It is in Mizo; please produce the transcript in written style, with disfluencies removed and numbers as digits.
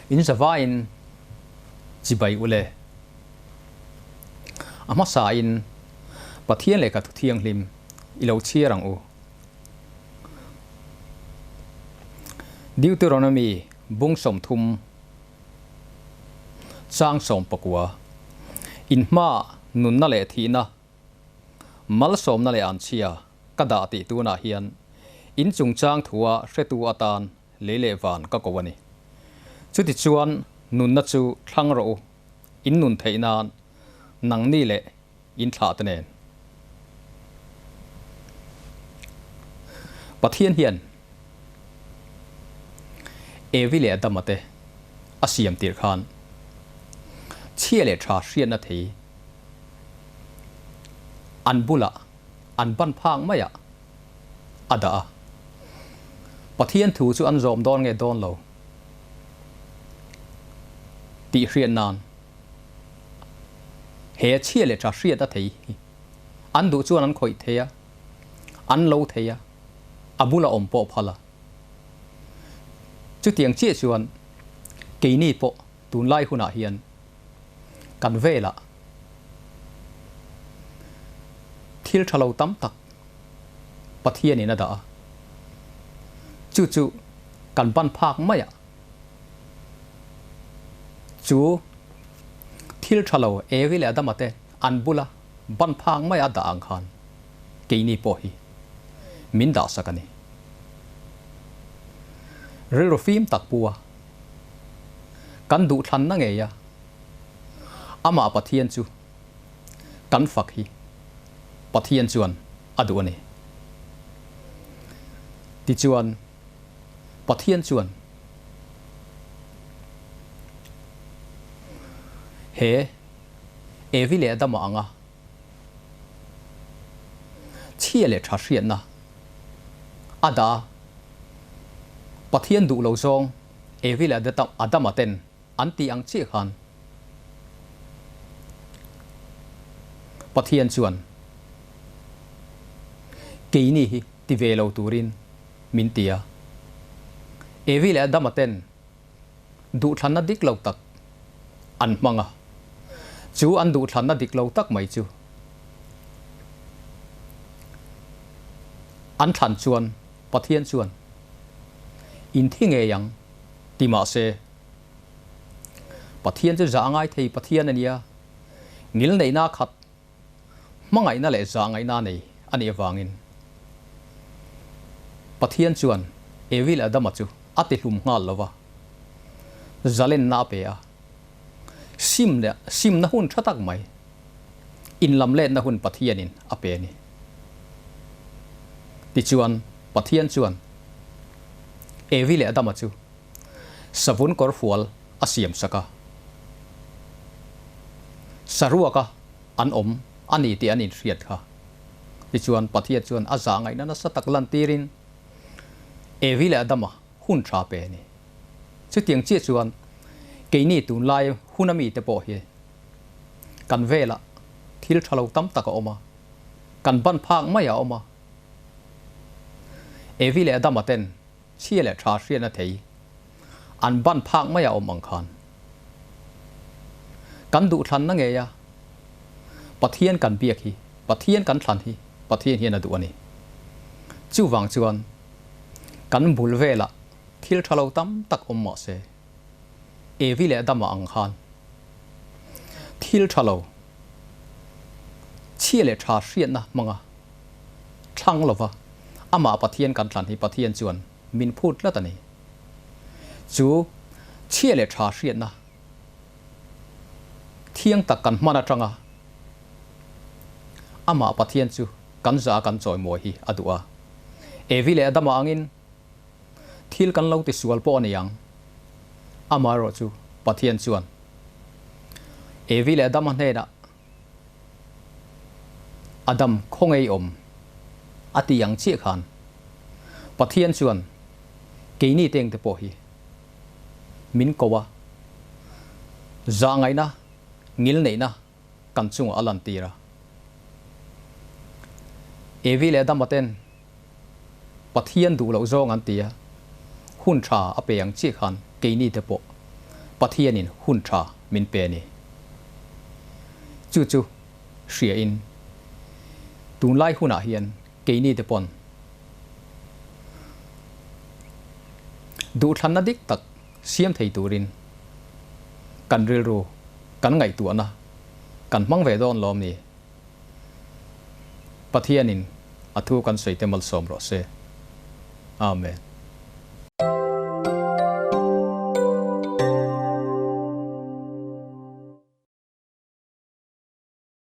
In zavaiin chibai u le. A hmasain Pathian lehkha thu thianghlim i lo chhiar ang u. Deuteronomy bung 30 chang 19, In hmaah nunna leh thihna, malsawmna leh anchhia ka dah tih tunah hian in chungchang thua hretu atan lei leh van ka ko a ni. Chutichuan nunna chu thlang rawh u, in nun theih nan nangni leh in thlah te nen. Pathian hian Evi leh Adama te a siam tirh khan chhia leh tha hriatna thei an bulah an ban phak maiah a dah a. Pathian thu chu an zawm dawn nge dawn lo tih hriat nan he chhia leh tha hriat a thei hi an duh chuan an khawih thei a, an lo thei a, a bula awm pawh phal a. Chutiang chiah chuan keini pawh tunlai hunah hian kan velah thil tha lo tam tak Pathianin a dah a, chu chu kan ban phak mai a, chu thil tha lo Evi leh Adama te an bula ban phak mai a dah ang khan keini pawh hi min dahsak a ni. Rilru fim tak pu a, kan duhthlanna ngei a, amah Pathian chu kan fak hi Pathian chuan a duh a ni. Tichuan, Pathian chuan he Evi leh Adama anga chhia leh tha hriatna a dah a, Pathian duh lo zawng Evi leh Adama ten an tih ang chiah khan Pathian chuan keini hi ti ve lo turin min ti a. Evi leh Adama ten duhthlanna dik lo tak an hmang a, chu an duhthlanna dik lo tak mai chu an thlan chuan Pathian chuan in thi ngei ang ti mah se, Pathian chu zah ngai thei Pathian a nia, ngilneihna khat hmangaihna leh zah ngaihna nei a nih avangin Pathian chuan Evi leh Adama chu a ti hlum nghal lo va, zalenna a pe a, sim leh simna hun tha tak mai inlamletna hun Pathianin a pe a ni. Tichuan Pathian chuan Evi leh Adama chu savun kawr fual a siam sak a, saruaka an awm a ni tih an inhriat kha. Tichuan Pathian chuan a zah ngaihna nasa tak lantirin Evi leh Adama hun tha pe a ni. Chutiang chiah chuan keini tunlai huna mite pawh hi kan velah thil tha lo tam tak a awm a, kan ban phak mai a awm a. Evi leh Adama ten Chhia leh tha hriatna thei an ban phak mai a awm ang khan kan duhthlanna ngei a, Pathian kan biak hi, Pathian kan thlan hi Pathian hian a duh a ni. Chuvang chuan kan bul velah thil tha lo tam tak awm mah se, Evi leh Adama ang khan thil tha lo, chhia leh tha hriatna hmanga thlang lova amah Pathian kan thlan hi Pathian chuan min phut tlat a ni. Chu chhia leh tha hriatna thiang tak kan hman atanga amah Pathian chu kan za kan chawimawi hi a duh a. Evi leh Adama angin thil kan lo tisual pawh a ni ang. Amaherawh chu Pathian chuan Evi leh Adama hnenah Adam khawngei awm a ti ang chiah khan Pathian chuan keini teng te pawh hi min ko a, zahngaihna, ngilneihna kan chungah a lantir a. Evi leh Adama ten Pathian duh loh zawng an ti a, hun tha a pe ang chiah khan keini te pawh. Pathianin hun tha min pe a ni. Chu chu hriain tunlai hunah hian keini te pawn duhthlanna dik tak siam thei turin kan rilru kan ngaihtuahna kan hmang ve dawn lawm ni. Pathianin a thu kan sawi te malsawm rawh se. Amen.